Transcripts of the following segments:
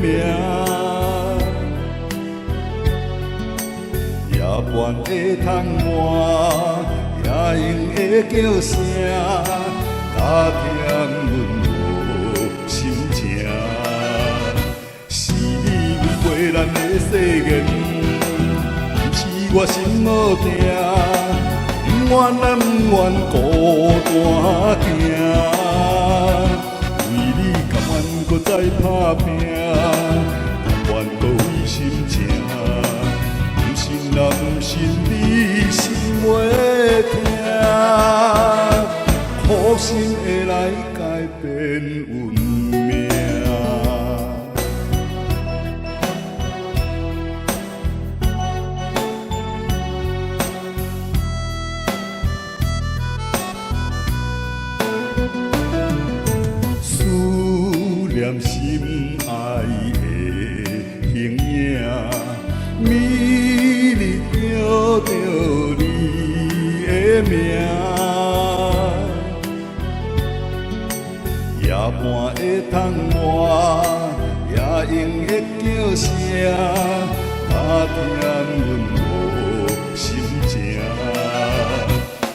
名。夜半的窗外，也用的叫声，加添阮无心情。是你违背咱的誓言，毋是我心無定，不愿咱不愿孤單行，為你甘願閣再打拼，甘願閣費心情。毋信啊，毋信你心會疼，苦心會來改變運命。思念心愛的形影，美麗叫著你的名。夜半的窗外，也用的叫聲，加添阮無心情。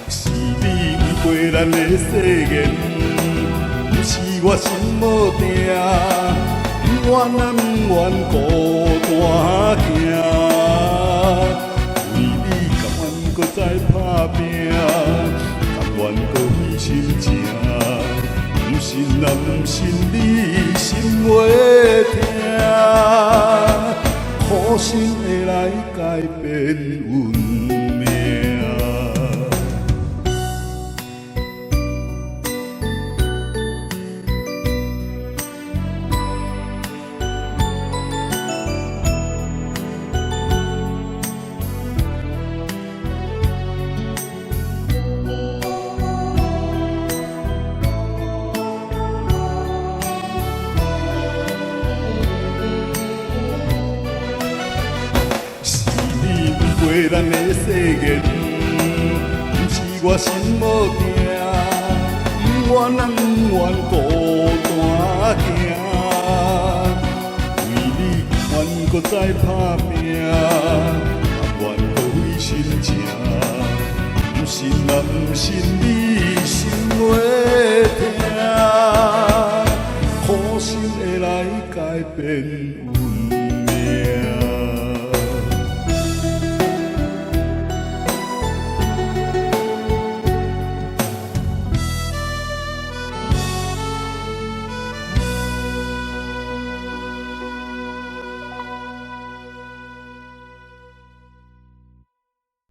是你違背咱的誓言，毋是我心無定，不願啊不願孤單行，為你甘願閣再打拼，甘願閣費心情。毋信啊毋信你心會疼，苦心會來改變運命。是你違背咱的誓言，毋是我心無定，不願啊不願孤單行，為你甘願閣再打拼，甘願閣費心情。毋信啊毋信你心會疼，苦心會來改變運命。